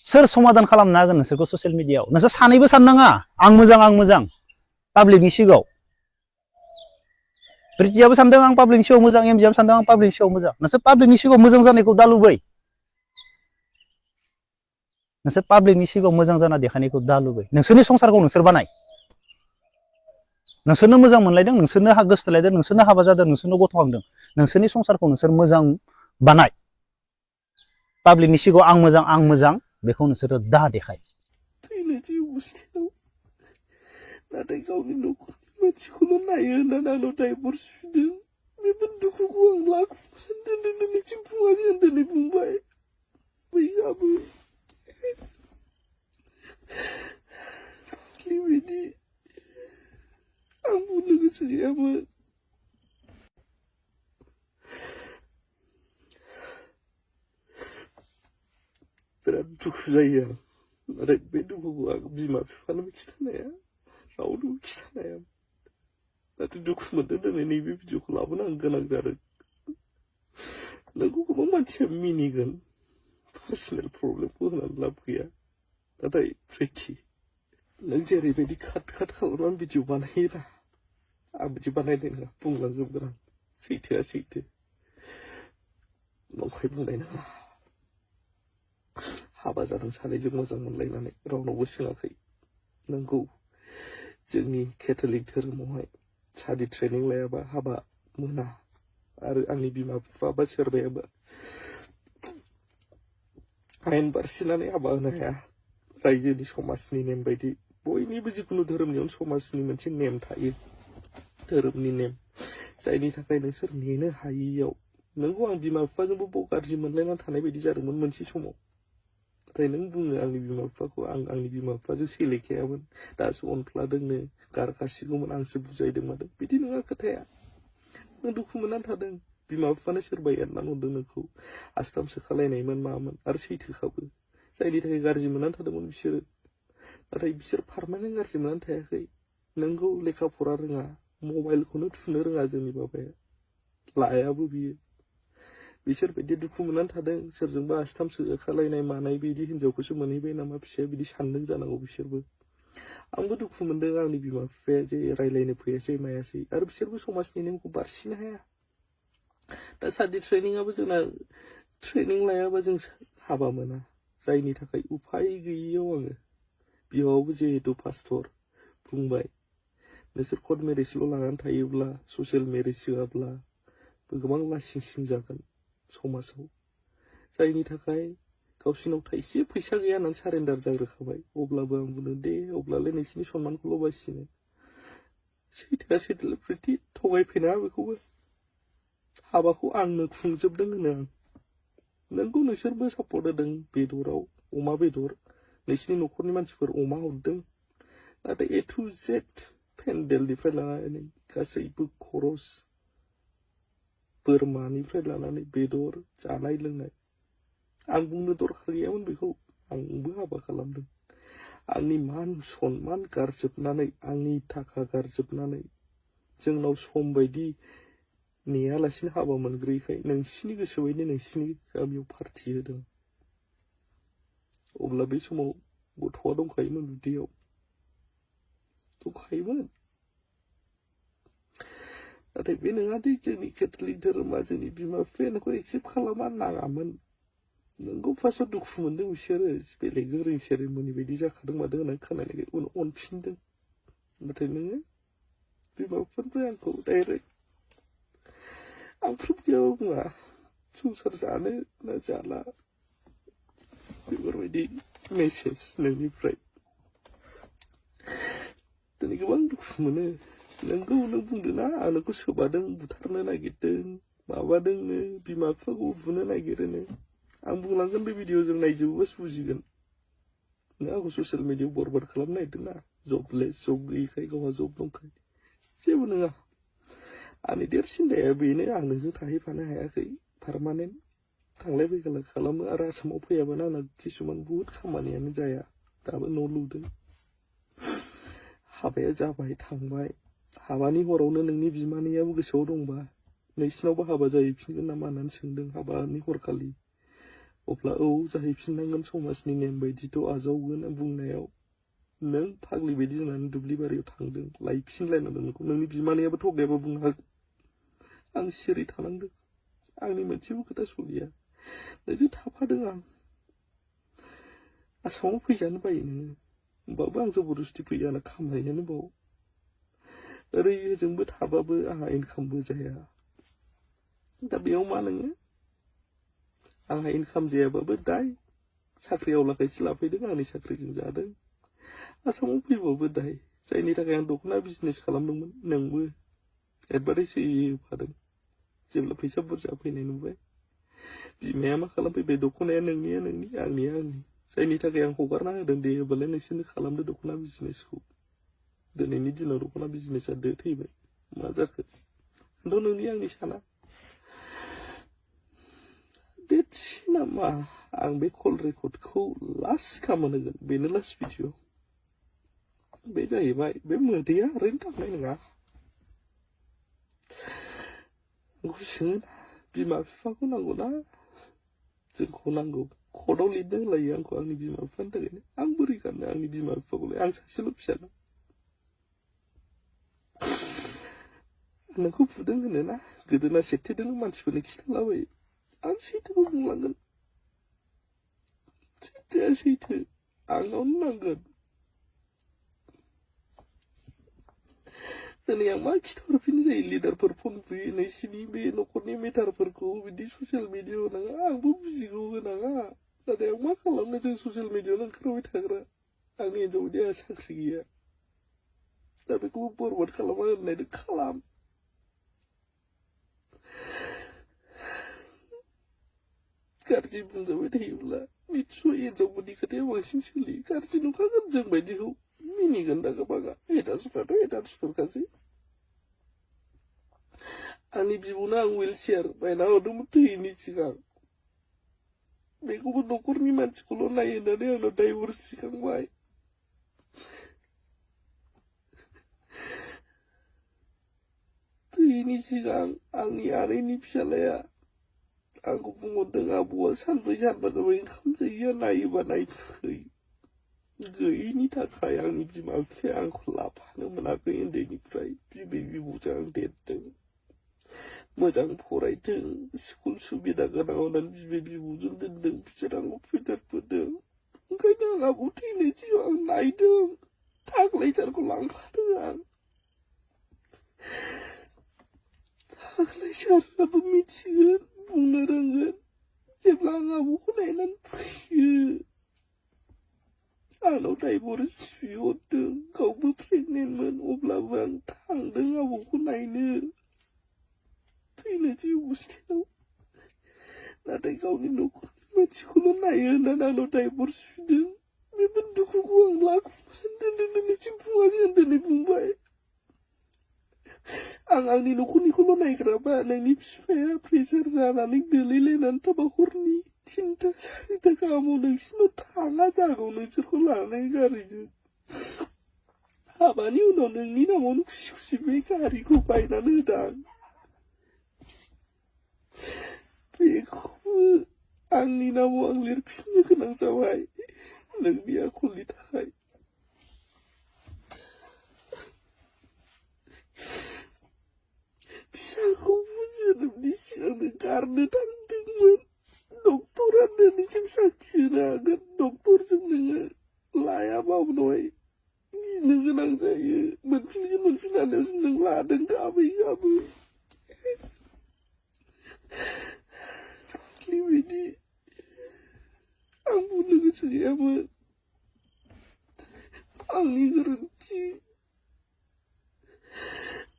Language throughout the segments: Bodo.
सोर समाधान खालामनो हागोन नोंसोरखौ ससियेल मिडियायाव नोंसोर सानैबो साननाङा आं मोजां पाब्लिकनि सिगाङाव प्रितियाबो सानदों आं पाब्लिकनि सिगाङाव मोजां एमजिआबो सानदों आं पाब्लिकनि सिगाङाव मोजां नोंसोर पाब्लिकनि सिगाङाव मोजां जानायखौ दा लुबै नोंसोर पाब्लिकनि सिगाङाव मोजां जाना देखायनायखौ दा लुबै नोंसोरनि संसारखौ नोंसोर बानाय नोंसोरनो मोजां मोनलायदों नोंसोरनो गोसथोलायदों नोंसोरनो हाबा जादों नोंसोरनो गथ' खांदों नोंसोरनि संसारखौ नोंसोर मोजां बानाय पाब्लिकनि सिगाङाव आं मोजां बेखौ नोंसोरो दा देखाय थैनायनि अबस्थायाव नाथाय गावनि न'खरनि मानसिखौल' नायो होननानै आंनाव दायभर्स बिदों बेफोर दुखुखौ आं लाखुमानानै दोनदों दिनैसिम बुङाखै आं दिनै बुंबाय बैयाबो फाग्लिबायदि आं बुंनो गोसो गैयामोन बिराद दुखु जायो आं नाथाय बे दुखुखौ आं बिमा बिफानोबो खिथानो हाया रावनोबो खिथानो हाया नाथाय दुखु मोनदों दिनै नैबे भिडिअखौ लाबोनो आं गोनां जादों नोंखौ गोबां मानसिया मिनिगोन पार्सनेल प्रब्लेमखौ होनानै लाब गैया नाथाय प्रिति नों जेरैबायदि काट खालामनानै भिडिअ बानायोना आं बिदि बानायनाय नङा बुंलांजोबगोन आं सैथोआ सैथो नंखाय बुंनाय नङा हाबा जादों सानैजों मोजां मोनलायनानै रावनावबो सोङाखै नंगौ जोंनि केथलिक धोरोमावहाय सादि ट्रेनिं लायाबा हाबा मोना आरो आंनि बिमा बिफा बा सोरबायाबा आयेन बारसिनानै हाबा होनो हाया रायजोनि समाजनि नेम बायदि बयनिबो जिखुनु धोरोमनियावनो समाजनि मोनसे नेम थायो धोरोमनि नेम जायनि थाखाय नोंसोर नेनो हायियाव नोंखौ आं बिमा बिफाजोंबो गाज्रि मोनलायनानै थानाय बायदि जादोंमोन मोनसे समाव नाथाय नों बुङो आंनि बिमा बिफाखौ आंनि बिमा बिफाजों सेलेखायामोन दासो अनफ्लादोंनो गारखासिगौमोन आंसो बुजायदों मादों बिदि नङा खोथाया नों दुखु मोननानै थादों बिमा बिफानो सोरबा एरनानै हरदों नोंखौ आस्थामसो खालायनायमोन मामोन आरो सैथोखाबो जायनि थाखाय गाज्रि मोननानै थादोंमोन बिसोरो नाथाय बिसोर पारमानेन्ट गाज्रि मोननानै थायाखै नोंखौ लेखा फरा रोङा मबाइलखौनो थुनो रोङा जोंनि बाबाया लायाबो बियो बिसोर बायदि दुखु मोननानै थादों सोरजोंबा आस्थामसो खालायनाय मानाय बिदि हिनजावखौसो मोनहैबाय नामा फिसाया बिदि सानदों जानांगौ बिसोरबो आंबो दुखु मोनदों आंनि बिमा बिफाया जे रायलायनो फैयासै मायासै आरो बिसोरबो समाजनि नेमखौ बारसिनो हाया दा सादि ट्रेनिंआबो जोंना ट्रेनिं लायाबा जों हाबा मोना जायनि थाखाय उफाय गैयियाव आङो बिहावबो जिहेतु पास्टर बुंबाय नोंसोर कर्ट मेरेजल' लानानै थायोब्ला ससियेल मेरेज होआब्ला गोबां लासिं सिं जागोन समाजाव जायनि थाखाय गावसिनाव थाइसे फैसा गैया होननानै सारेन्डार जाग्रोखाबाय अब्लाबो आं बुंदों दे अब्लालाय नोंसिनि सनमानखौल' बासिनो सैथोआ सैथो प्रिति थगायफैनाङा बेखौबो हाबाखौ आंनो खुंजोबदों होनो आं नोंगौ नोंसोरबो सापर्ट होदों बेदराव अमा बेदर नोंसिनि न'खरनि मानसिफोर अमा हरदों नाथाय ए टु जेड पेन्डेलनिफ्राय लानानै गासैबो खरस बोरमानिफ्राय लानानै बेदर जानाय लोंनाय आं बुंनो दरखार गैयामोन बेखौ आंबो हाबा खालामदों आंनि मान सनमान गारजोबनानै आंनि थाखा गारजोबनानै जोंनाव सम बायदि नेयालासिनो हाबा मोनग्रोयैखाय नोंसिनि गोसो बायदि नोंसिनि गामियाव पार्टि होदों अब्ला बे समाव गथ'आ दंखायोमोन उदैयाव दंखायोमोन नाथाय बे नङा दि जोंनि केथलिक धोरोमा जोंनि बिमा बिफाया नोंखौ एक्सेप्ट खालामा नाङामोन नोंगौ फार्स्टआव दुखु मोनदों बिसोरो बेलेगजों रिं सेरेमनि बायदि जाखादों मादों होननानै खोनानायखाय उनाव अनफिनदों नाथाय नोङो बिमा बिफानिफ्राय आंखौ डाइरेक्ट आं प्रुफ गैयाबा बुङा संसार जानो ना जाला बेफोरबायदि मेसेज नोंनिफ्राय दिनै गोबां दुखु मोनो नोंगौ नों बुंदों ना आं नोंखौ सोबादों बुथारनो नागिरदों माबादोंनो बिमा बिफाखौ बुनो नागिरोनो आं बुंलांगोन बे भिडिअ' जों नायजोबोबासो बुजिगोन नों आंखौ ससियेल मिडियायाव बरबाद खालामनो नागिरदों ना जबलेस जब गैयिखाय गावहा जब दंखाय जेबो नङा आंनि देरसिन दाया बेनो आं नोंजों थाहैफानो हायाखै पारमानेन्ट थांलाय फैलाय खालामो आरो आसामाव फैयाबानो आंना किसुमान बुहुत खामानियानो जाया दाबो न' लुदों हाबाया जाबाय थांबाय हाबानि हरावनो नोंनि बिमानैयाबो गोसोआव दंबा नोंसिनावबो हाबा जाहैफिनगोन नामा होननानै सोंदों हाबानि हरखालि अब्ला औ जाहैफिननांगोन समाजनि नेम बायदिथ' आजावगोन बुंनायाव नों फाग्लि बायदि जानानै दुब्लि बारियाव थांदों लायफिनलायनांदों नोंखौ नोंनि बिमानैयाबो थगायाबा बुंनो हागोन आं सिरि थानांदों आंनि मोनसेबो खोथा सलिया नोंजों थाफादों आं आसामाव फैजानो बायो नोङो होमबाबो आं जबरदस्ति फैयो आंना खामानियानो बाव ओरै ओजोंबो थाबाबो आंहा इनकामबो जाया दा बेयाव मा नोङो आंहा इनकाम जायाबाबो दाय साख्रि आवलाखायसो लाफैदों आंनि साख्रिजों जादों आसामाव फैबाबो दाय जायनि थाखाय आं दख'ना बिजनेस खालामदोंमोन नोंबो एडभार्टाइज होफादों जेब्ला फैसा बुरजा फैनाय नुबाय बिमाया मा खालामफैबाय दख'नाया नोंनिया नोंनि आंनिया आंनि जायनि थाखाय आं हगारना होदों दे होबालाय नोंसोरनो खालामदो दख'ना बिजनेसखौ दिनैनि दिनाव दख'ना बिजनेसा दो थैबाय मा जाखो आंथ' नोंनि आंनि साना देटस नामा आं बे कल रेकर्डखौ लास्ट खालामनो होगोन बेनो लास्ट भिडिअ बे जाहैबाय बे मोदैया ओरैनो थांनाय नङा आंखौ सोङो बिमा बिफाखौ नांगौना जोंखौ नांगौ कर्टआव लिरनो होलायो आंखौ आंनि बिमा बिफानि थाखायनो आं बोरै गाननो आंनि बिमा बिफाखौलाय आं सासेल' फिसाना नोंखौ बुदों होनोना गोदोना सेथेदों मानसिफोरनो खिथालाबायो आं सैथोखौ बुंलांगोन सैथोआ सैथो आंनावनो नांगोन दिनै आं मा खिथाहरफिननो जायो लिडारफोर फन फैयो नोंसिनि बे न'खरनि मेटारफोरखौ बिदि ससियेल मिडियाआव होनाङा आंबो बुजिगौ होनाङा नाथाय आं मा खालामनो जों ससियेल मिडियाआवनो ओंखारबाय थाग्रा आंनि हिनजावनि आंहा साख्रि गैया दा बेखौबो बरबाद खालामा होननायदों खालाम गाज्रि बुंजाबाय थायोब्ला निस्सय हिनजावफोरनि खोथाया बांसिन सोलियो गाज्रि नुखागोन जों बायदिखौ मिनिगोन दा गोबाङा हेटार्सफ्राथ' हेटार्सफोरखासै आंनि बिब'नो आं हुइल चेयार बायना हरदोंमोन थैयैनि सिगां बेखौबो न'खरनि मानसिखौल' नायो होननानै आंनाव डाइभर्स बिखांबाय थैयैनि सिगां आंनि आनैनि फिसालाया आंखौ बुंहरदों आबौआ सानब्रै सानबा जाबाय ओंखाम जायैया नायोबा नायफै गैयैनि थाखाय आंनि बिमा बिफाया आंखौ लाफानो मोनाखै उन्दैनिफ्राय बिबै बिबौजों आं देरदों मोजां फरायथों स्कुल सुबिदा गोनां होननानै बिबै बिबौजों दोनदों बिसोर आंखौ फेदेरबोदों ओंखायनो आं आबौ थैनाय सिगां आं नायदों थाग्लायसारखौ लांफादों आं थाग्लायसाराबो मिथिगोन बुंनो रोंगोन जेब्ला आं आबौखौ नायनानै फैयो आंनाव डाइभर्स बिहरदों गावबो प्रेगनेन्टमोन अब्लाबो आं थांदों आबौखौ नायनो थैनोसै अबस्थायाव नाथाय गावनि न'खरनि मानसिखौल' नायो होननानै आंनाव डाइभर्स बिदों बेफोर दुखुखौ आं लाखुमानानै दिनैसिम बुङाखै आं दिनै बुंबाय आं आंनि न'खरनिखौल' नायग्राबा नोंनि बिफाया प्रेसार जानानै गोलैलायनानै थाबा हरनि 3टा 4टा गाहामाव नोंसिनाव थाङा जागौ नोंसोरखौ लानाय गारिजों हाबानि उनाव नोंनि नामावनो खुसि खुसि बे गारिखौ बायनानै होदां बेखौबो आंनि नामाव आं लिरफिननो गोनां जाबाय नोंनि आखलनि थाखाय फिसाखौबो जोनोमनि सिगांनो गारनो थांदोंमोन डक्टरा दिनैसिम साखि होनो हागोन डक्टरजों नोङो लायाबा उनावहाय गिनो गोनां जायो मोनफिनगोन मोनफिनानायावसो नों लादों गाबै गाबै फाग्लिबायदि आं बुंनो गोसो गैयामोन आंनि गोरोन्थि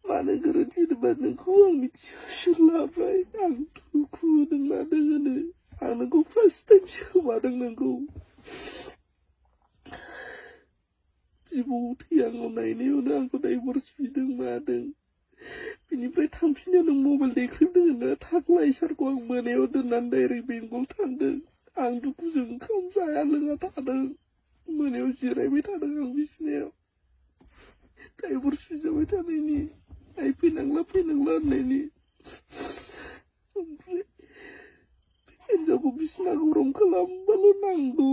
मानो गोरोन्थि होनोबा नोंखौ आं मिथियासो लाबाय आं दुखु होदों लादों होनो आं नोंखौ फार्स्ट टाइम सोमादों नोंखौ बिबौ थैआंनाव नायनायावनो आंखौ डाइभर्स बिदों मादों बिनिफ्राय थांफिनो नों मबाइल देख्रेबदों होनो थाग्लायसारखौ आं मोनायाव दोननानै डाइरेक्ट बेंगल थांदों आं दुखुजों ओंखाम जाया लोङा थादों मोनायाव जिरायबाय थादों आं बिसिनायाव डाइभर्स बिजाबाय थानायनि फैनांला होननायनि ओमफ्राय हिनजावखौ बिसिना गरम खालामबाल' नांगौ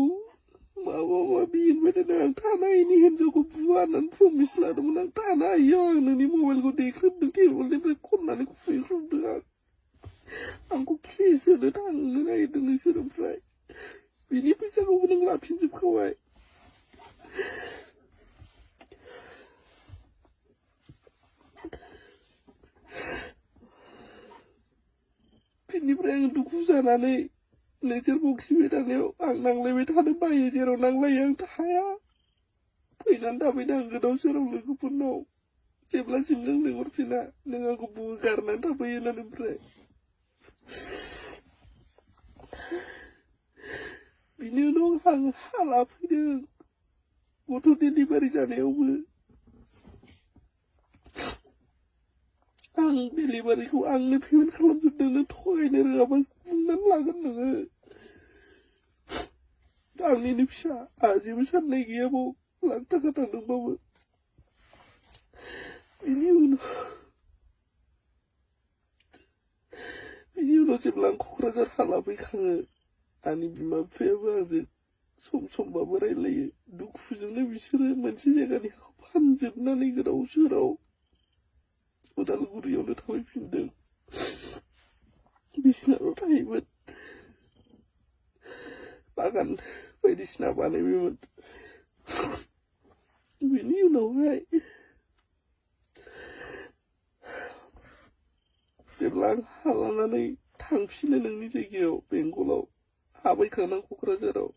माबा माबि होनबाय थादों आं थानायनि हिनजावखौ बुवा होननानै प्रमिस लादोंमोन आं थानो हायो आं नोंनि मबाइलखौ देख्रुबदों टेबोलनिफ्राय खननानै खुबैख्रुबदों आंखौ केस होनो थांनो नागिरदों नोंसोर ओमफ्राय बिनि फैसाखौबो नों लाफिनजोबखाबाय बिनिफ्राय आं दुखु जानानै नोंसोर बखिबाय थानायाव आं नांलायबाय थानो बायो जेराव नांलायो आं थाया फैनानै थाबाय आं गोदाव सोराव लोगोफोरनाव जेब्लासिम नों लिंहरफिना नों आंखौ बुगारनानै थाफैयो होननानै ओमफ्राय बिनि उनाव आं हाला फैदों गथ' डेलिभारि जानायावबो आं डेलिभारिखौ आंनो पेमेन्ट खालामजोबदों नों थगायनो रोङाबा बुंनानै लागोन नोङो आंनिनो फिसा आंहा जेबो साननाय गैया बाव लाख थाखा थांदोंबाबो बिनि उनाव जेब्ला आं क'क्राझार हाला फैखाङो आंनि बिमा बिफायाबो आंजों सम समबाबो रायलायो दुखुजोंनो बिसोरो मोनसे जायगानि हाखौ फानजोबनानै गोदाव सोराव उदालगुरियावनो थाफैफिनदों बिसिनाल' थायोमोन बागान बायदिसिना बानायबायमोन बिनि उनावहाय जेब्ला आं हा लानानै थांफिनो नोंनि जायगायाव बेंगलाव हाबैखांना क'क्राझाराव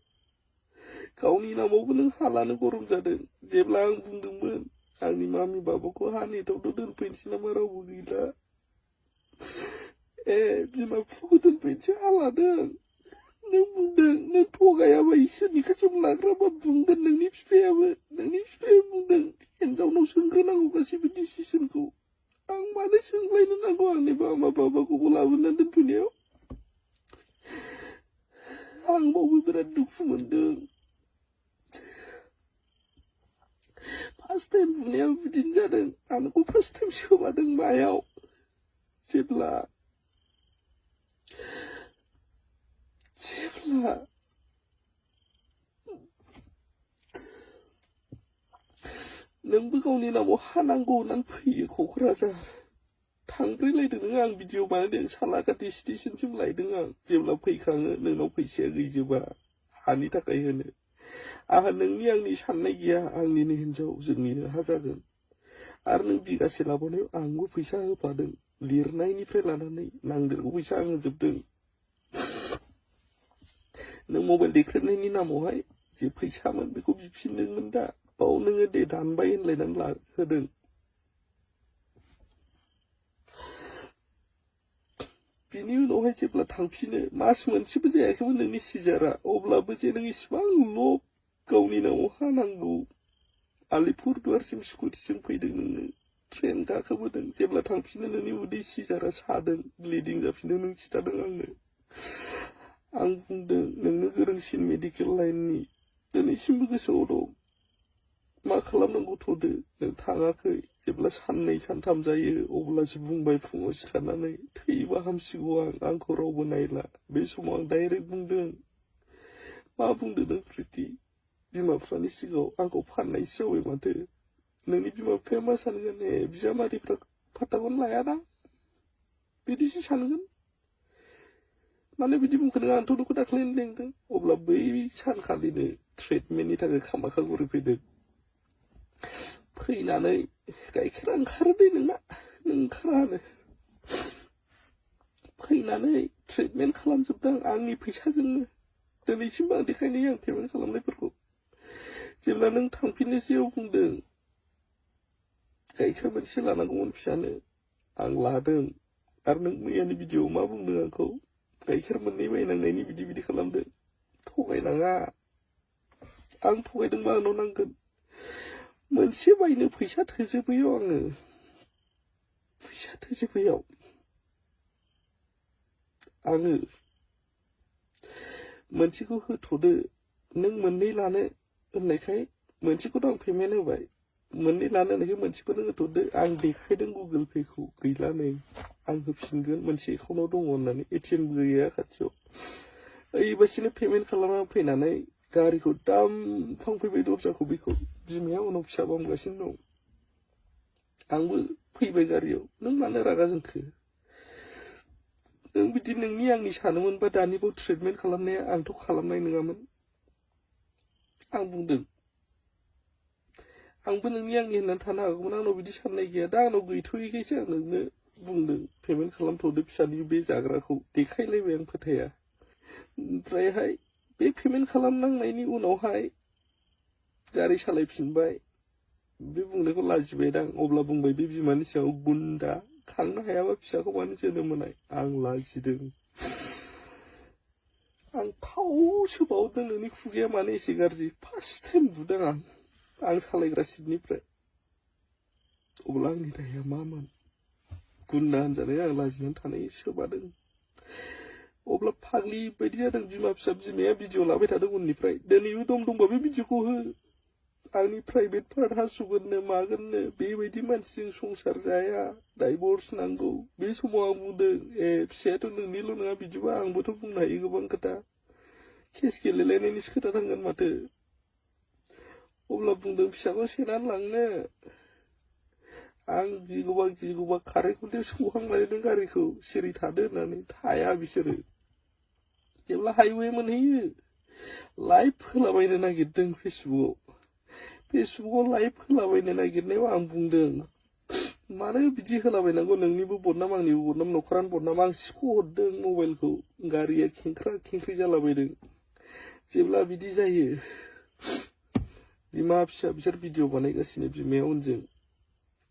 गावनि नामावबो नों हा लानो गरम जादों जेब्ला आं बुंदोंमोन आंनि मामि बाबाखौ हा नेटावथ' दोनफैनोसै नामा रावबो गैला बिमा बिफाखौ दोनफैनोसै हा लादों नों बुंदों नों थगायाबा इसोरनि खाथियाव लाग्राबा बुंगोन नोंनि बिफाया बुंदों हिनजावनाव सोंग्रोनांगौ गासैबो डिसिसनखौ आं मानो सोंलायनो नांगौ आंनि मामा बाबाखौबो लाबोनानै दोनफैनायाव आं बावबो बिराद दुखु मोनदों फार्स्ट टाइम बुंनायाव बिदिनो जादों आंखौ फार्स्ट टाइम सोमादों मायाव जेब्ला नोंबो गावनि नामाव हा नांगौ होननानै फैयो क'क्राझार थांब्रैलायदों नों आं भिडिअ बानायदों सालाकाटि स्टेशनसिम लायदों आं जेब्ला फैखाङो नोंनाव फैसाया गैजोबा हानि थाखाय होनो आंहा नोंनि आंनि साननाय गैया आंनिनो हिनजाव जोंनिनो हा जागोन आरो नों बिगासे लाबोनायाव आंबो फैसा होफादों लिरनायनिफ्राय लानानै नांदेरगौ फैसा आं होजोबदों नों मबाइल देख्रेबनायनि नामावहाय जे फैसामोन बेखौ बिफिनदोंमोन दा बाव नोङो दे दानबाय होनलायनानै होदों बिनि उनावहाय जेब्ला थांफिनो मास मोनसेबो जायाखैमोन नोंनि सिजारा अब्लाबो जे नों इसिबां लब गावनि नामाव हा नांगौ आलिपुरदुवारसिम स्कुटिजों फैदों नोङो ट्रेन गाखोबोदों जेब्ला थांफिनो नोंनि उदै सिजारा सादों ब्लिडिं जाफिनदों नों खिथादों आंनो आं बुंदों नोंनो गोरोंसिन मेडिकेल लाइननि दिनैसिमबो गोसोआव दं मा खालामनांगौ थ'दो नों थाङाखै जेब्ला साननै सानथाम जायो अब्लासो बुंबाय फुङाव सिखारनानै थैबा हामसिगौ आंखौ रावबो नायला बे समाव आं डाइरेक्ट बुंदों मा बुंदों नों प्रिति बिमा बिफानि सिगाङाव आंखौ फाननायसो जाबाय माथो नोंनि बिमा बिफाया मा सानगोन बिजामादैफ्रा फात्ताखौनो लायादां बिदिसो सानगोन माने बिदि बुंखो नों आंथ' नोंखौ दाख्लैनो लेंदों अब्ला बै सानखालिनो ट्रिटमेन्टनि थाखाय कामाख्यागुरि फैदों फैनानै गाइखेरा ओंखारो दै नोंना नों ओंखारानो फैनानै ट्रिटमेन्ट खालामजोबदों आंनि फैसाजोंनो दिनैसिमबो आं देखायनाय आं पेमेन्ट खालामनायफोरखौ जेब्ला नों थांफिननोसैयाव बुंदों गाइखेर मोनसे लानांगौमोन फिसानो आं लादों आरो नों मैयानि भिडिअ'आव मा बुंदों आंखौ गाइखेर मोननै बायनांनायनि बिदि खालामदों थगायनाङा आं थगायदोंबा आंनाव नांगोन मोनसे बायनो फैसा थोजोबैयाव आङो मोनसेखौ होथ'दो नों मोननै लानो होननायखाय मोनसेखौथ' आं पेमेन्ट होबाय मोननै लानो होननायखाय मोनसेखौ नों होथ'दो आं देखायदों गुगोल पेखौ गैला नै आं होफिनगोन मोनसे एकाउन्टाव दङ होननानै एटिएमबो गैया खाथियाव ओइबासिनो पेमेन्ट खालामना फैनानै गारिखौ दामफांफैबाय दरजाखौ बेखौ बिमाया उनाव फिसा बामगासिनो दं आंबो फैबाय गारियाव नों मानो रागा जोंखो नों बिदि नोंनि आंनि सानोमोनबा दानिबाव ट्रिटमेन्ट खालामनाया आंथ' खालामनाय नङामोन आं बुंदों आंबो नोंनि आंनि होननानै थानो हागौमोन आंनाव बिदि साननाय गैया दा आंनाव गैथ'यैखायसो आं नोंनो बुंदों पेमेन्ट खालामथ'दो फिसानि बे जाग्राखौ देखायलायबाय आं फोथाया ओमफ्रायहाय बे पेमेन्ट खालामनांनायनि उनावहाय गारि सालायफिनबाय बे बुंनायखौ लाजिबायदां अब्ला बुंबाय बे बिमानि सिगाङाव गुन्दा खांनो हायाबा फिसाखौ मानो जोनोम होनाय आं लाजिदों आं थावसो बावदों नोंनि खुगाया मानो एसे गाज्रि फार्स्ट टाइम बुदों आं सालायग्रा सिटनिफ्राय अब्ला आंनि दायआ मामोन गुन्दा होनजानाय आं लाजिनानै थानाय सोबादों अब्ला फाग्लि बायदि जादों बिमा फिसा बिमाया भिडिअ लाबाय थादों उननिफ्राय दिनैबो दंबा बे भिडिअखौ हो आंनि प्राइभेट पार्ट हासुगोननो मागोननो बेबायदि मानसिजों संसार जाया डाइभर्स नांगौ बे समाव आं बुंदों ए फिसायाथ' नोंनिल' नङा बिदिबा आंबोथ' बुंनो हायो गोबां खोथा केस गेलेलायनायनिसो खोथा थांगोन माथो अब्ला बुंदों फिसाखौ सेनानै लांनो आं गिगौबा खारेखुन्थायाव सौहांलायदों गारिखौ सिरि थादो होननानै थाया बिसोरो जेब्ला हाइवे मोनहैयो लाइभ होलाबायनो नागिरदों फेसबुकआव लाइभ होलाबायनो नागिरनायाव आं बुंदों मानो बिदि होलाबायनांगौ नोंनिबो बदनाम आंनिबो बदनाम न'खरानो बदनाम आं सिख'हरदों मबाइलखौ गारिया खेंख्रा खेंख्रि जालाबायदों जेब्ला बिदि जायो बिमा फिसा बिसोर भिडिअ बानायगासिनो बिमाया उनजों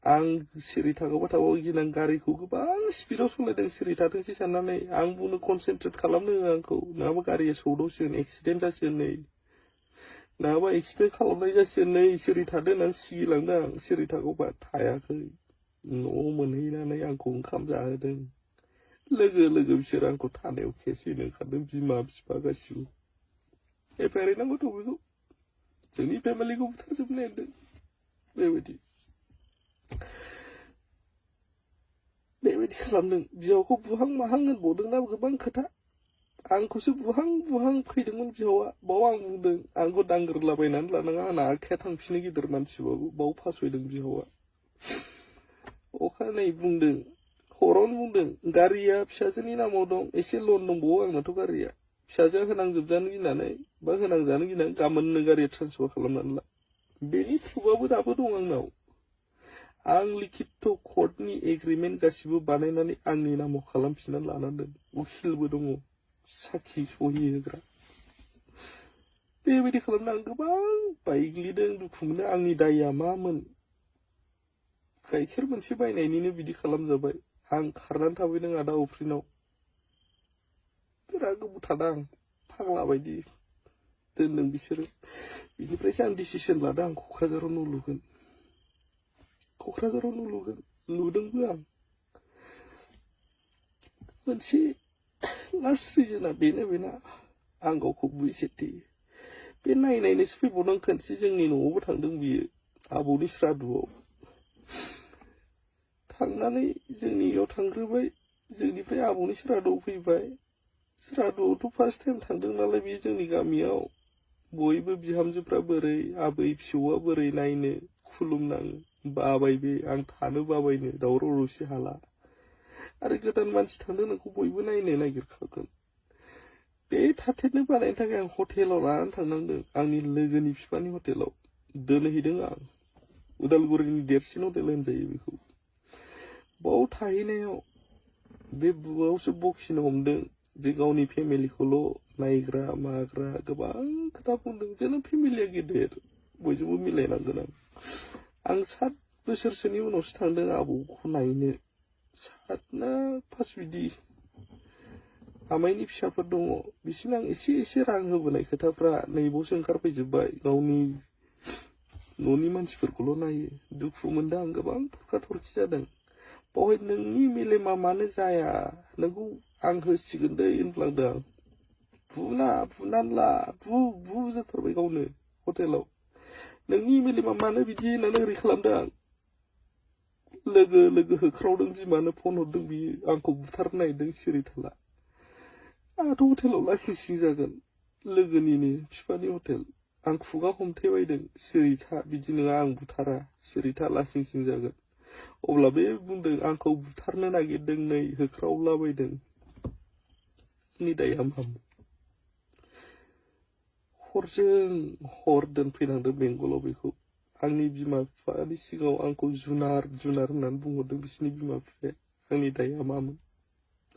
आं सिरि थागौबा गिनां गारिखौ गोबां स्पिडआव सालायदों सिरि थाथोंसै साननानै आं बुंनो कनसेन्ट्रेट खालामनो आंखौ नङाबा गारिया सौदावसिगोन एक्सिडेन्ट जासिगोन नै नङाबा एक्सिडेन्ट खालामनाय जासिगोन नै सिरि थादो होननानै सिगिलांदों आं सिरि थागौबा थायाखै न'आव मोनहैनानै आंखौ ओंखाम जाहोदों लोगो बिसोर आंखौ थानायाव खेसेनो ओंखारदों बिमा बिफा गासिबो एफायरायनांगौथ' बेखौ जोंनि फेमिलिखौ बुथारजोबनो नागिरदों बेबायदि खालामदों बिहावखौ बुहां माहां होनबावदोंना गोबां खोथा आंखौसो बुहां फैदोंमोन बिहावा बाव आं बुंदों आंखौ दांग्रोलाबायनानै लानाङा आंना आखाया थांफिनो गिदिर मानसिबाबो बाव फासयदों बिहावा अखानायै बुंदों हरावनो बुंदों गारिया फिसाजोनि नामाव दं एसे लन दंबावो आंनाथ' गारिया फिसाजोआ होनांजानो गिनानै गाबोननो गारिया ट्रेन्सफार खालामनानै ला बेनि प्रुफआबो दाबो दं आंनाव आं लिखित कर्टनि एग्रिमेन्ट गासिबो बानायनानै आंनि नामाव खालामफिननानै लानानै दोन उखिलबो दङ साखि सहि होग्रा बेबायदि खालामना आं गोबां बायग्लिदों दुखु मोनो आंनि दायआ मामोन गाइखेर मोनसे बायनायनिनो बिदि खालामजाबाय आं खारनानै थाबैदों आदा अफ्रिनाव बिराद गोबाव थादों आं फाग्ला बायदि दोनदों बिसोरो बिनिफ्रायसो आं डिसिसन लादों आं क'क्राझाराव न' लुगोन लुदोंबो आं मोनसे लास्ट रिजोना बेना आं गावखौ बुजिसेथि बे नायनायनोसो फैबावदों खनसे जोंनि न'आवबो थांदों बियो आबौनि श्राद्धआव थांनानै जोंनियाव थांग्रोबाय जोंनिफ्राय आबौनि श्राद्धआव फैबाय श्राद्धआवथ' फार्स्ट टाइम थांदों नालाय बे जोंनि गामियाव बयबो बिहामजोफ्रा बोरै आबै फिसौआ बोरै नायनो खुलुमनाङो बाबाय बे आं थानो बाबायनो दावराव दावसि हाला आरो गोदान मानसि थांदों नोंखौ बयबो नायनो नागिरखागोन बे थाथेरनो बानायनो थाखाय आं हटेलाव लानानै थांनांदों आंनि लोगोनि बिफानि हटेलाव दोनहैदों आं उदालगुरिनि देरसिन हटेल होनजायो बेखौ बाव थाहैनायाव बे बुआवसो बखिनो हमदों जे गावनि फेमिलिखौल' नायग्रा माग्रा गोबां खोथा बुंदों जोंना फेमिलिया गेदेर बयजोंबो मिलायनांगोन आं 7 बोसोरसोनि उनावसो थांदों आबौखौ नायनो 7 ना 5 बिदि आमाइनि फिसाफोर दङ बिसिनो आं एसे रां होबोनाय खोथाफ्रा नैबावसो ओंखारफैजोब्बाय गावनि न'नि मानसिफोरखौल' नायो दुखु मोनदों आं गोबां थरखा जादों बावहाय नोंनि मेलेमा मानो जाया नोंखौ आं होसिगोन दै होनफ्लांदों आं बुनानै ला बु जाथारबाय गावनो हटेलाव नोंनि मेलेमा मानो बिदि होननानै ओरै खालामदों आं लोगो होख्रावदों बिमानो फन हरदों बियो आंखौ बुथारनो नागिरदों सिरि थाला आंहाथ' हटेलाव लासिं सिं जागोन लोगोनिनो बिफानि हटेल आं खुगा हमथेबायदों सिरिथा बिदि नङा आं बुथारा सिरिथा लासिं सिं जागोन अब्ला बे बुंदों आंखौ बुथारनो नागिरदों नै होख्रावलाबायदों नि दाया मामोन हरजों हर दोनफैनांदों बेंगलाव बेखौ आंनि बिमा बिफानि सिगाङाव आंखौ जुनार जुनार होननानै बुंहरदों बिसिनि बिमा बिफाया आंनि दाया मामोन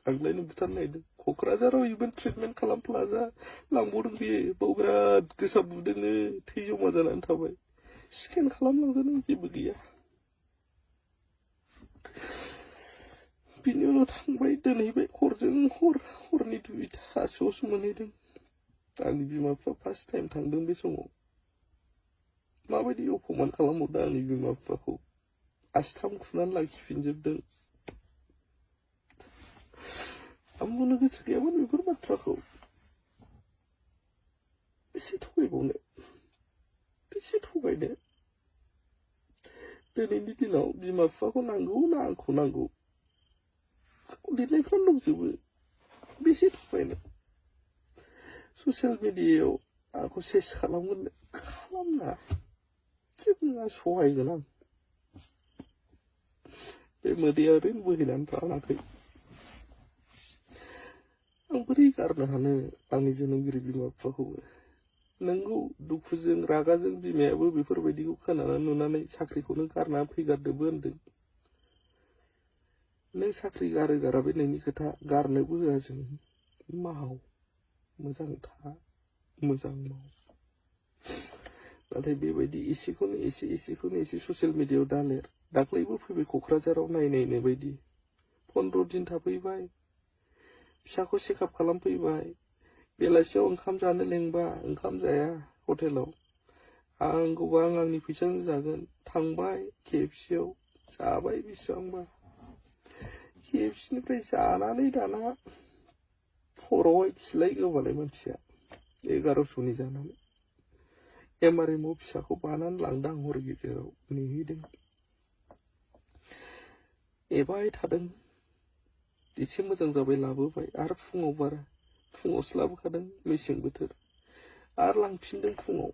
आंलायनो बुथारनो नागिरदों क'क्राझाराव इभेन ट्रिटमेन्ट खालाम प्लाजा लांबावदों बेयो बाव बिराद गोसा बुदोंनो थै जमा जानानै थाबाय स्केन खालामलांजादों जेबो गैया बिनि उनाव थांबाय दोनहैबाय हरजों हर हरनि 2टासोआवसो मोनहैदों आंनि बिमा बिफा फार्स्ट टाइम थांदों बे समाव माबायदि अपमान खालामहरदों आंनि बिमा बिफाखौ आस्थाम खुनानै लाखिफिनजोबदों आं बुंनो गोसो गैयामोन बेफोर बाथ्राखौ बेसे थगायबावनो बेसे थगायनो दिनैनि दिनाव बिमा बिफाखौ नांगौ ना आंखौ नांगौ लिरनायफ्रानो दंजोबो बेसे थगायनो ससियेल मिडियायाव आंखौ सेस खालामगोन खालामना जेबो नङा सहायगोन आं बे मोदैया ओरैनो बोहैनानै थाङाखै आं बोरै गारनो हानो आंनि जोनोमगिरि बिमा बिफाखौबो नोंगौ दुखुजों रागाजों बिमायाबो बेफोरबायदिखौ खोनानानै नुनानै साख्रिखौनो गारना फैगारदोबो होनदों नों साख्रि गारो गारा बे नोंनि खोथा गारनोबो होआ जों माव मोजां था मोजां माव नाथाय बेबायदि एसेखौनो एसे ससियेल मिडियायाव दालेर दाख्लैबो फैबाय क'क्राझाराव नायनायनो बायदि 15 दिन थाफैबाय फिसाखौ चेकआप खालामफैबाय बेलासियाव ओंखाम जानो लेंबा ओंखाम जाया हटेलाव आंखौबा आं आंनि फैसाजों जागोन थांबाय KFC आव जाबाय बेसेबांबा KFC निफ्राय जानानै दाना हरावहाय खिलाय गोबालाय मानसिया 1100नि जानानै MRM आव फिसाखौ बानानै लांदां हर गेजेराव नेहैदों नेबाय थादों एसे मोजां जाबाय लाबोबाय आरो फुङाव बारा फुङावसो लाबोखादों मेसें बोथोर आरो लांफिनदों फुङाव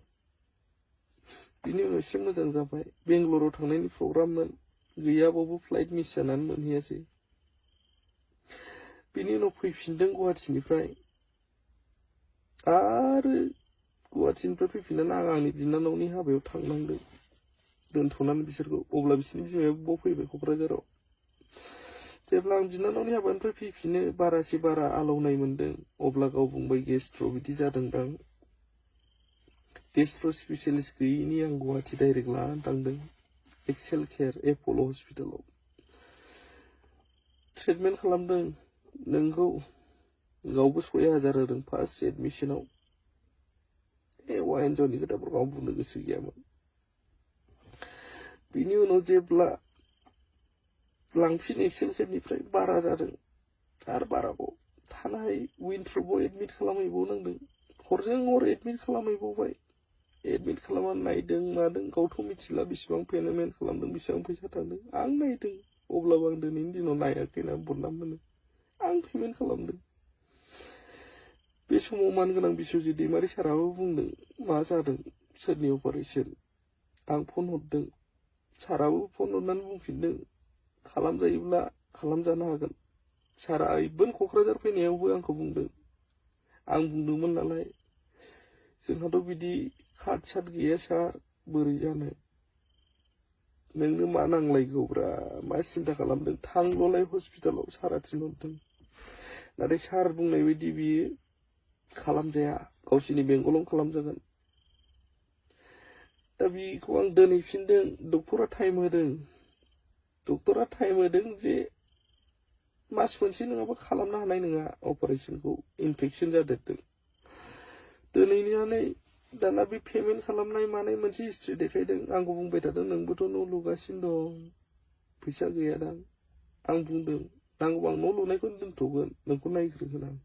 बिनि उनाव एसे मोजां जाबाय बेंगलराव थांनायनि प्रग्राममोन गैयाबाबो फ्लाइट मिस जानानै मोनहैयासै बिनि उनाव फैफिनदों गुवाहाटीनिफ्राय आरो गुवाहाटीनिफ्राय फैफिननानै आं आंनि बिनानावनि हाबायाव थांनांदों दोनथ'नानै बिसोरखौ अब्ला बिसोरनि बिमायाबो बाव फैबाय क'क्राझाराव जेब्ला आं बिनानावनि हाबानिफ्राय फैफिनो बारासे बारा आलौनाय मोनदों अब्ला गाव बुंबाय गेस्ट्र' बिदि जादोंदां गेस्ट्र' स्पेसियालिस्ट गैयिनि आं गुवाहाटी डाइरेक्ट लानानै थांदों एक्सेल केयार एप'ल' हस्पिटालाव ट्रिटमेन्ट खालामदों नोंगौ गावबो 6000 होदों फार्स्ट एडमिसनाव हौवा हिन्जावनि खोथाफोरखौ आं बुंनो गोसो गैयामोन बिनि उनाव जेब्ला लांफिन एक्सेल केयारनिफ्राय बारा जादों आरो बाराबाव थानो हायै विनफ्रबआव एडमिट खालामहैबावनांदों हरजों हर एडमिट खालामहैबावबाय एडमिट खालामनानै नायदों मादों गावथ' मिथिला बेसेबां पेमेन्ट खालामदों बेसेबां फैसा थांदों आं नायदों अब्लाबो आं दिनैनि दिनाव नायाखै होनना बदनाम मोनो आं पेमेन्ट खालामदों बे समाव मानगोनां बिश्वजित दैमारि साराबो बुंदों मा जादों सोरनि अपारेसन आं फन हरदों साराबो फन हरनानै बुंफिनदों खालामजायोब्ला खालामजानो हागोन सारा इभेन क'क्राझार फैनायावबो आंखौ बुंदों आं बुंदोंमोन नालाय जोंहाथ' बिदि खाट साट गैया सार बोरै जानो नोंनो मा नांलायगौब्रा मा सिन्था खालामदों थांल'लाय हस्पिटालाव सारा थिनहरदों नाथाय सार बुंनाय बायदि बियो खालामजाया गावसिनि बेंगलावनो खालामजागोन दा बेखौ आं दोनहैफिनदों डक्टरा टाइम होदों जे मास मोनसे नङाबा खालामनो हानाय नङा अपारेशनखौ इनफेक्शन जादेरदों दोनहैनानै दाना बे पेमेन्ट खालामनाय मानाय मोनसे हिस्ट्रि देखायदों आंखौ बुंबाय थादों नोंबोथ' न' लुगासिनो दं फैसा गैयादां आं बुंदों नांगौबा आं न' लुनायखौ दोनथ'गोन नोंखौ नायग्रोगोन आं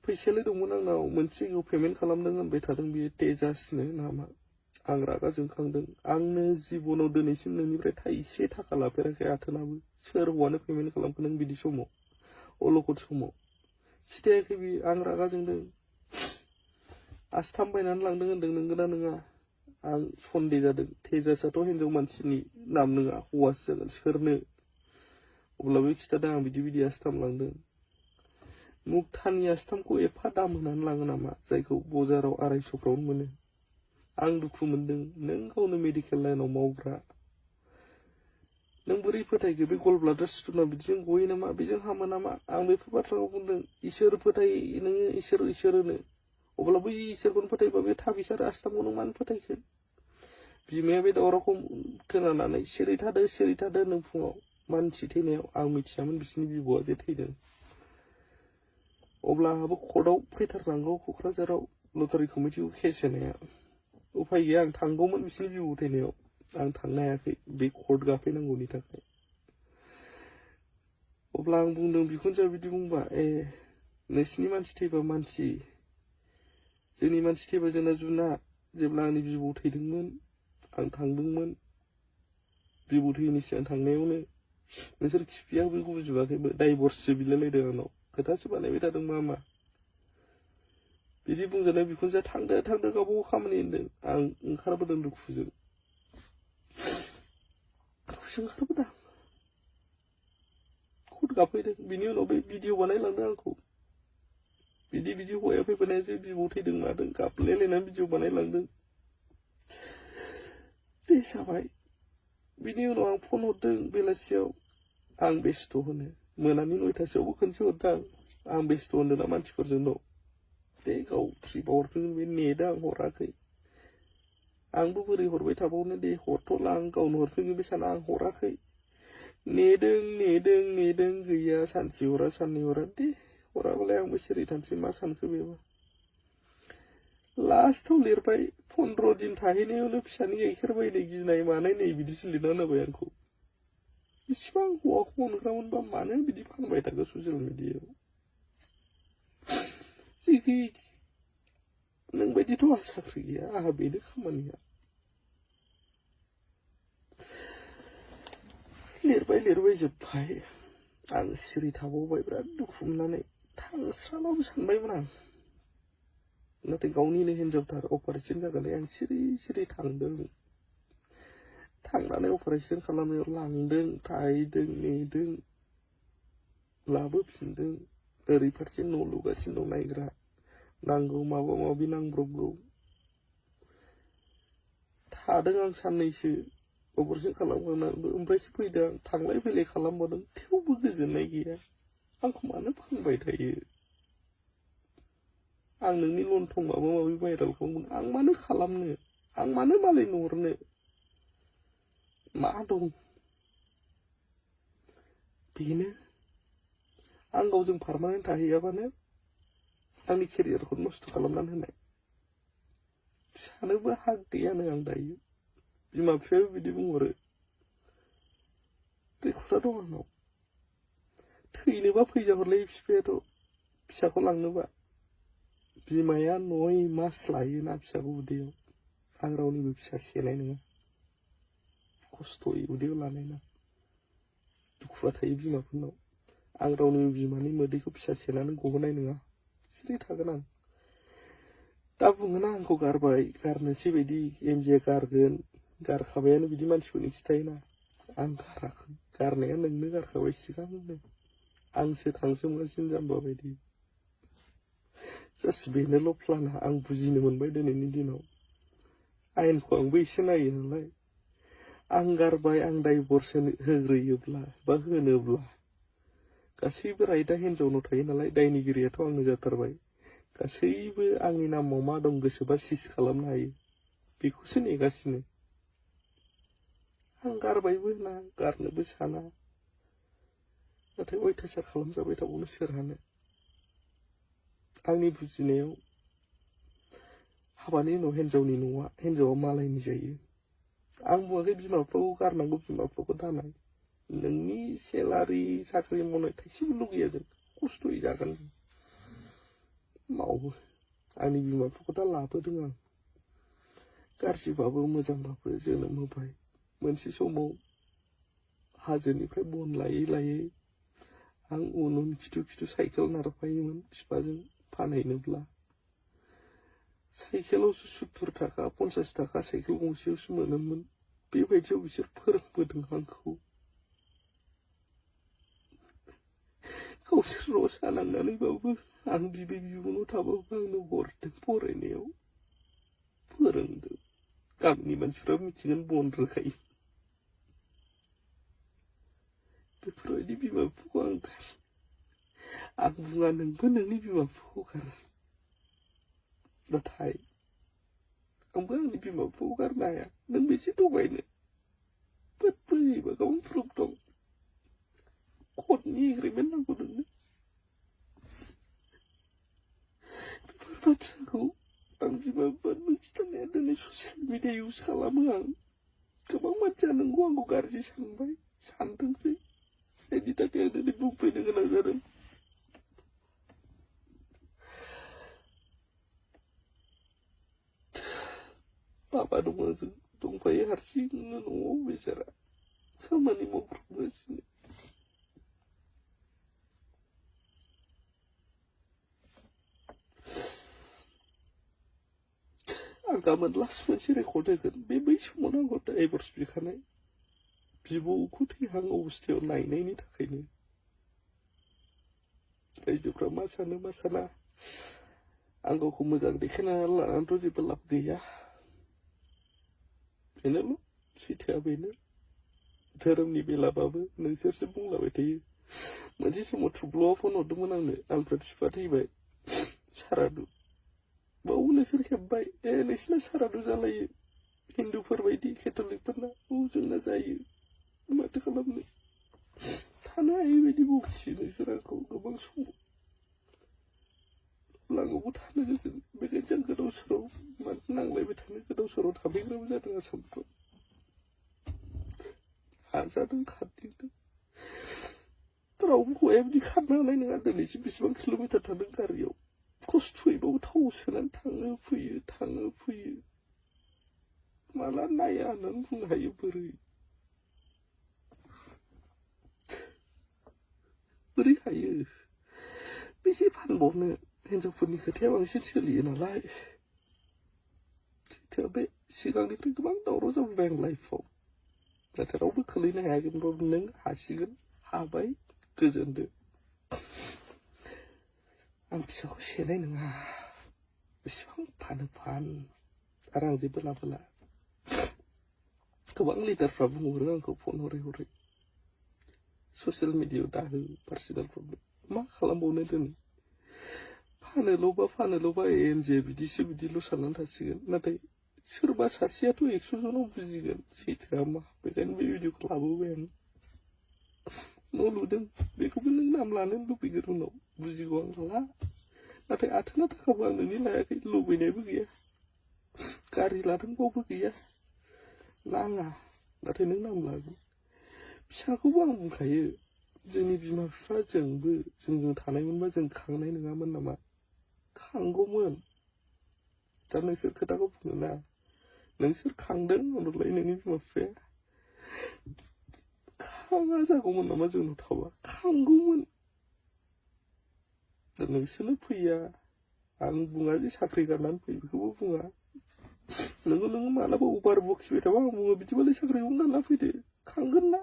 फैसायालाय दंमोन आंनाव मोनसे जायगायाव पेमेन्ट खालामदों होनबाय थादों बेयो तेजासनो नामा आं रागा जोंखांदों आंनो जिबनाव दिनैसिम नोंनिफ्राय थाइसे थाखा लाफेराखै आथोनाबो सोर हौवानो पेमेन्ट खालामखो नों बिदि समाव अलखद समाव खिथायाखै बि आं रागा जोंदों आस्थाम बायनानै लांदों होनदों नंगौना नङा आं सन्देह जादों थेजासाथ' हिनजाव मानसिनि नाम नङा हौवासो जागोन सोरनो अब्लाबो खिथादों आं बिदि बिदि आस्थाम लांदों मुगथानि आस्थामखौ एफा दाम होनानै लाङो नामा जायखौ बजाराव 250फ्रावनो मोनो आं दुखु मोनदों नों गावनो मेडिकेल लाइनाव मावग्रा नों बोरै फोथायखो बे गल ब्लाडार स्टना बिदिजों गयो नामा बेजों हामो नामा आं बेफोर बाथ्राखौ बुंदों इसोर फोथाय नोङो इसोर होनो अब्ला बै इसोरखौनो फोथायबा बे थाबिस आरो आस्थामखौ नों मानो फोथायखो बिमाया बे दावरावखौ खोनानानै सिरि थादो नों फुङाव मानसि थैनायाव आं मिथियामोन बिसिनि बिब'आ जे थैदों अब्ला आंहाबो कर्टआव फैथारनांगौ क'क्राझाराव लटारि कमिटिखौ केस होनाया उफाय गैया आं थांगौमोन बिसिनि बिबौ थैनायाव आं थांनो हायाखै बे कर्ट गाफैनांगौनि थाखाय अब्ला आं बुंदों बिखुनजोआ बिदि बुंबा नोंसिनि मानसि थैबा मानसि जोंनि मानसि थैबा जोंना जुनार जेब्ला आंनि बिबौ थैदोंमोन आं थांदोंमोन बिबौ थैनि सिगां थांनायावनो नोंसोर खिफिया बेखौ बुजिबाखैबो डाइभर्ससो बिलायलायदों आंनाव खोथासो बानायबाय थादों मा बिदि बुंजानाय बिखुनजोआ थांदो गावबागाव खामानि होनदों आं ओंखारबोदों दुखुजों ओंखारबोदों कर्ट गाफैदों बिनि उनाव बे भिडिअ बानायलांदों आंखौ बिदि हौवाया फैबाय जे बिबौ थैदों मादों गाबलायलायनानै भिडिअ बानायलांदों दे जाबाय बिनि उनाव आं फन हरदों बेलासियाव आं बेस्थ' होनो मोनानि 9टासोआवबो खनसे हरदों आं बेस्थ' होनदोंना मानसिफोरजों दं दे गाव फ्रिबा हरदों बे नेटआ आं हराखै आंबो बोरै हरबाय थाबावनो दे हरथ'ला आं गावनो हरफिनगोन बे साना आं हराखै नेदों गैया सानसे हरा साननै हरा दे हराबालाय आंबो सिरि थानोसै मा सानखो बेबा लास्टाव लिरबाय 15 दिन थाहैनायावनो फिसानि गाइखेर बायनो गिनाय मानाय नै बिदिसो लिरना होबाय आंखौ इसिबां हौवाखौ अनग्रामोनबा मानो बिदि फानबाय थागो ससियेल मिडियायाव जेखि नोंबायदिथ' आंहा साख्रि गैया आंहा बेनो खामानिया लिरबाय जोब्बाय आं सिरि थाबावबाय बिराद दुखु मोननानै थांस्रालाबो सानबायमोन आं नाथाय गावनिनो हिनजावथार अपारेसन जागोनलाय आं सिरि थांदों थांनानै अपारेसन खालामनायाव लांदों थाहैदों नेदों लाबोफिनदों ओरै फारसे न' लुगासिनो दं नायग्रा नांगौ माबा माबि नांब्रबगौ थादों आं साननैसो अपारेसन खालामखांनानैबो ओमफ्रायसो फैदों आं थांलाय फैलाय खालामबादों थेवबो गोजोननाय गैया आंखौ मानो फानबाय थायो आं नोंनि लन्थं माबा माबि भाइराल खालामगोन आं मानो खालामनो आं मानो मालायनो हरनो मा दं बेनो आं गावजों पारमानेन्ट थाहैयाबानो आंनि केरियारखौ नस्थ' खालामनानै होनाय सानोबो हाग गैयानो आं दायो बिमा बिफायाबो बिदि बुंहरो रेकर्डआ दं आंनाव थैनोबा फैजाहरलाय बिफायाथ' फिसाखौ लांनोबा बिमाया 9 मास लायोना फिसाखौ उदैयाव आं रावनिबो फिसा सेनाय नङा खस्थ'यै उदैयाव लानाय ना दुखुआ थायो बिमाफोरनाव आं रावनिबो बिमानि मोदैखौ फिसा सेनानै गहोनाय नङा सिरि थागोन आं दा बुङोना आंखौ गारबाय गारनोसै बायदि एमजिआ गारगोन गारखाबायानो बिदि मानसिफोरनि खिथायोना आं गाराखै गारनाया नोंनो गारखाबाय सिगांनो आंसो थांसोमगासिनो जाम्बा बायदि जास्ट बेनोल' प्लाना आं बुजिनो मोनबाय दिनैनि दिनाव आयेनखौ आंबो एसे नायो नालाय आं गारबाय आं डाइभर्स होग्रोयोब्ला बा होनोब्ला गासैबो राइटआ हिनजावनाव थायो नालाय दायनिगिरियाथ' आंनो जाथारबाय गासैबो आंनि नामाव मा दं गोसोबा सिज खालामनो हायो बेखौसो नेगासिनो आं गारबायबो होना गारनोबो साना नाथाय अयथासार खालामजाबाय थाबावनो सोरहानो आंनि बुजिनायाव हाबानि उनाव हिनजावा मालायनि जायो आं बुङाखै बिमा बिफाखौ गारनांगौ बिमा बिफाखौ दानाय नोंनि सेलारि साख्रि मावनाय थाइसेबो लुगैया जों खस्थ'यै जागोन मावो आंनि बिमा बिफाखौ दा लाबोदों आं गाज्रिबाबो मोजांबाबो जोनोम होबाय मोनसे समाव हाजोनिफ्राय बन लायै आं उन उन खिथु खिथु साइकेल नारफायोमोन बिफाजों फानहैनोब्ला साइकेलावसो 70 थाखा 50 थाखा साइकेल गंसेयावसो मोनोमोन बेबायदियाव बिसोर फोरोंबोदों आंखौ गावसोर रसा नांनानैबाबो आं बिबै बिबुनाव थाबाबो आंनो हरदों फरायनायाव फोरोंदों गामिनि मानसिफ्रा मिथिगोन बन रोगायो बेफोरबायदि बिमा बिफाखौ आं बुङा नोंबो नोंनि बिमा बिफाखौ गार नाथाय आंबो आंनि बिमा बिफाखौ गारनो हाया नों बेसे थगायनो बोरैबा गावनि प्रुफ दं कर्टनि एग्रिमेन्ट नांगौ नोंनो बेफोर बाथ्राखौ आं बिमा बिफानो खिथानाया दिनै ससियेल मिडिया इउज खालामो आं गोबां मानसिया नोंखौ आंखौ गाज्रि सानबाय सानदोंसै जायनि थाखाय आं दिनै बुंफैनो गोनां जादों बाबा दङ जों दंफायो हारसिंनो न'आव बेचारा खामानि मावब्रबगासिनो आं गाबोन लास्ट मोनसे रेकर्ड होगोन बे बै समावनो आंखौ डाइभर्स बिखानाय बिब'खौ थैहां अबस्थायाव नायनायनि थाखायनो रायजोफ्रा मा सानो मा साना आं गावखौ मोजां देखायना लानानैथ' जेबो लाब गैया बेनोल' सैथोआ बेनो धोरोमनि बेलाबाबो नोंसोरसो बुंलाबाय थायो मोनसे समाव थुब्ल'आ फन हरदोंमोन आंनो आमफ्राय बिफा थैबाय सारादु बाव नोंसोर खेब्बाय नोंसिना सारादु जालायो हिन्दुफोर बायदि केथ'लिकफोरना जोंना जायो माथो खालामनो थानो हायै बायदि बखियो नोंसोर आंखौ गोबां समाव लांगौबो थानो गोजोन बेखायनो आं गोदाव सोराव मानो नांलायबाय थानो गोदाव सोराव थाफैग्राबो जादों आसामफ्राव हाजादों खारदिंदों रावबो हौवाया बिदि खारनो हानाय नङा दिनैसिम बेसेबां किल'मिटार थांदों गारियाव खस्थ'यैबाबो थाव सोनानै थाङो फैयो माला नाया होननानै बुंनो हायो बोरै हायो बेसे फानबावनो हिनजावफोरनि खोथाया बांसिन सोलियो नालाय सैथोआ बे सिगांनिफ्राय गोबां दावराव जाबोबाय आं लाइफआव नाथाय रावबो खोलैनो हायाखैमोनबाबो नों हासिगोन हाबाय गोजोनदो आं फिसाखौ सेनाय नङा बेसेबां फान आरो आं जेबो लाबोला गोबां लिडारफ्रा बुंहरो आंखौ फन हरै ससियेल मिडियायाव दाहो पार्सनेल प्रब्लेम मा खालामबावनो दिनै फानोल'बा एनजे बिदिल' साननानै थासिगोन नाथाय सोरबा सासेयाथ' 100 जनाव बुजिगोन सैथोआ मा बेखायनो बे भिडिअखौ लाबोबाय आं न' लुदों बेखौबो नों नाम लानो लुबैगोन उनाव बुजिगौ आं ला नाथाय आथोना थाखाबो आं नोंनि लायाखै लुबैनायबो गैया गारि लादों बावबो गैया नाङा नाथाय नों नाम लागोन फिसाखौबो आं बुंखायो जोंनि बिमा बिफा जोंजों थानायमोनबा जों खांनाय नङामोन नामा खांगौमोन दा नोंसोर खोथाखौ बुङो ना नोंसोर खांदों होनलाय नोंनि बिमा बिफाया खाङा जागौमोन नामा जोंनाव थाबा खांगौमोन दा नोंसोरनो फैया आं बुङा जे साख्रि गारनानै फै बेखौबो बुङा नोङो मालाबा अभार बखिबाय थाबा आं बुङो बिदिबालाय साख्रिखौनो गारना फैदो खांगोन ना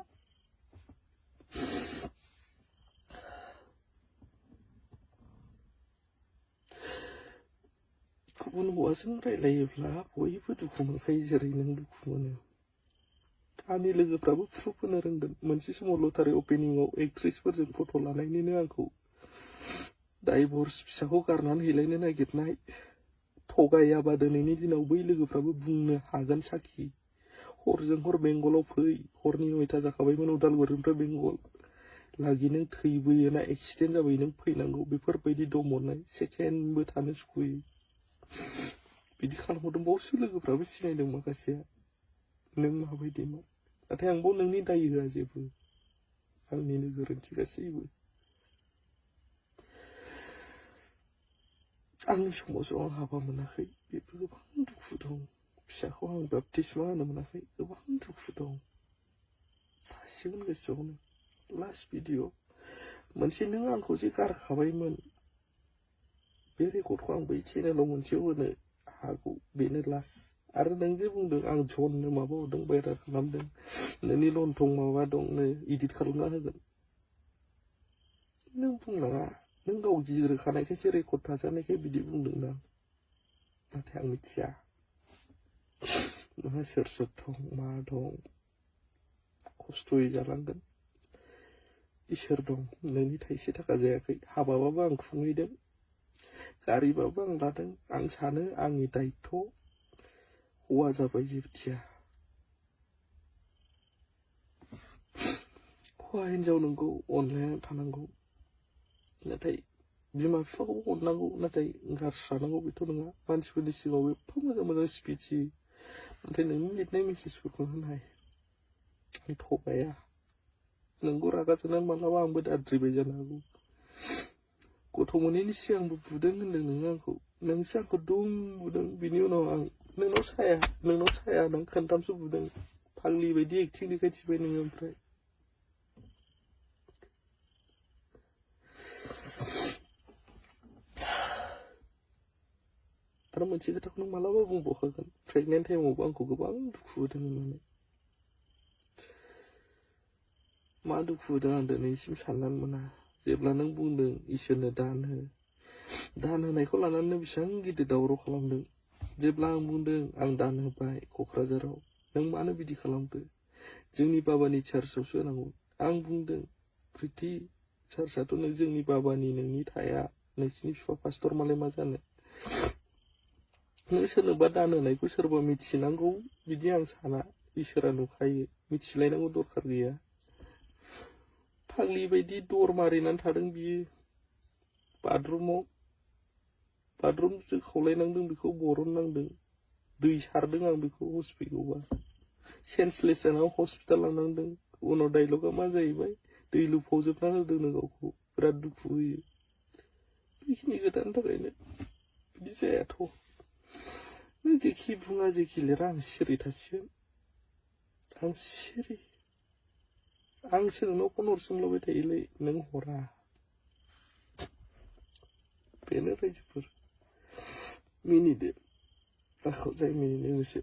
गुबुन हौवाजों रायलायोब्ला बयबो दुखु मोनखायो जेरै नों दुखु मोनो आंनि लोगोफ्राबो प्रुफ होनो रोंगोन मोनसे समाव लटारि अपेनिंआव एक्ट्रेसफोरजों फट' लानायनिनो आंखौ डाइभर्स फिसाखौ गारनानै हैलायनो नागिरनाय थगायाबा दिनैनि दिनाव बै लोगोफ्राबो बुंनो हागोन साखि हरजों हर बेंगलाव फै हरनि 9टा जाखाबायमोन उदालगुरिनिफ्राय बेंगल लागि नों थैबोयो ना एक्सिडेन्ट जाबाय नों फैनांगौ बेफोरबायदि दंमोननाय सेकेन्डबो थानो सुखुयो बिदि खालामहरदों बावसो लोगोफ्राबो सिनायदों माखासेया नों माबायदिमोन नाथाय आं बाव नोंनि दाय होआ जेबो आंनिनो गोरोन्थि गासैबो आंनि समाजाव आं हाबा मोनाखै बेबो गोबां दुखु दं फिसाखौ आं बाप्तिस्मा होनो मोनाखै गोबां दुखु दं थासिगोन गोसोआवनो लास्ट भिडिअ मोनसे नों आंखौ जे गारखाबायमोन बे रेकर्डखौ आं बै चेनेलाव मोनसेयाव होनो हागौ बेनो लास्ट आरो नों जे बुंदों आं जननो माबा हरदों भाइरेल खालामदों नोंनि लन्थं माबा दं नो इदिट खालामना होगोन नों बुंनाङा नों गाव गिग्रोखानायखायसो रेकर्ड थाजानायखाय बिदि बुंदों ना नाथाय आं मिथिया नोंहा सोर सोर दं मा दं खस्थ'यै जालांगोन इसोर दं नोंनि थाइसे थाखा जायाखै हाबाबाबो आं खुंहैदों गारिबाबो आं लादों आं सानो आंनि दायित्व हौवा जाबाय जेबोथिया हौवा हिनजाव नंगौ अनलायनानै थानांगौ नाथाय बिमा बिफाखौबो अननांगौ नाथाय गारस्रानांगौ बेथ' नङा मानसिफोरनि सिगाङाव एफा मोजां मोजां स्पिच होयो नाथाय नोंनि लिरनाय मेसेजफोरखौ होनाय आं थगाया नोंगौ रागा जोंनानै मालाबा आंबो दाद्रिबाय जानो हागौ गथ' मोनैनि सिगांबो बुदों होनदों नोङो आंखौ नोंसो आंखौ दुम बुदों बिनि उनाव आं नोंनाव साया होननानै खोनथामसो बुदों फाग्लि बायदि एक्टिं देखायथिबाय नोङो ओमफ्राय आरो मोनसे खोथाखौ नों मालाबा बुंबावखागोन प्रेगनेन्ट टाइमावबो आंखौ गोबां दुखु होदों होननानै मा दुखु होदों आं दिनैसिम साननानै मोना जेब्ला नों बुंदों इसोरनो दान होनायखौ लानानै बेसेबां गिदिर दावराव खालामदों जेब्ला आं बुंदों आं दान होबाय क'क्राझाराव नों मानो बिदि खालामखो जोंनि बाबानि चार्चआवसो होनांगौ आं बुंदों प्रिति चार्चआथ' नों जोंनि बाबानि नोंनि थाया नोंसिनि बिफा पास्टर मालाय मा जानो नों सोरनोबा दान होनायखौ सोरबा मिथिनांगौ बिदि आं साना इसोरा नुखायो मिथिलायनांगौ दरखार गैया फाग्लि बायदि दर मारिनानै थादों बियो बाथरुम खावलायनांदों बेखौ बरननांदों दै सारदों आं बेखौ हस्पिटालावबा सेन्सलेस जानानै हस्पिटाल लांनांदों उनाव डायलगा मा जाहैबाय दै लुफावजोबना होदोंनो गावखौ बिराद दुखु होयो बेखिनि खोथानि थाखायनो बिदि जायाथ' नों जेखि बुङा जेखि लिरा आं सिरि थासिगोन आं सिरि आंसो नोंनाव फन हरसोमलाबाय थायोलै नों हरा बेनो रायजोफोर मिनिदो आंखौ जाय मिनिनो गोसो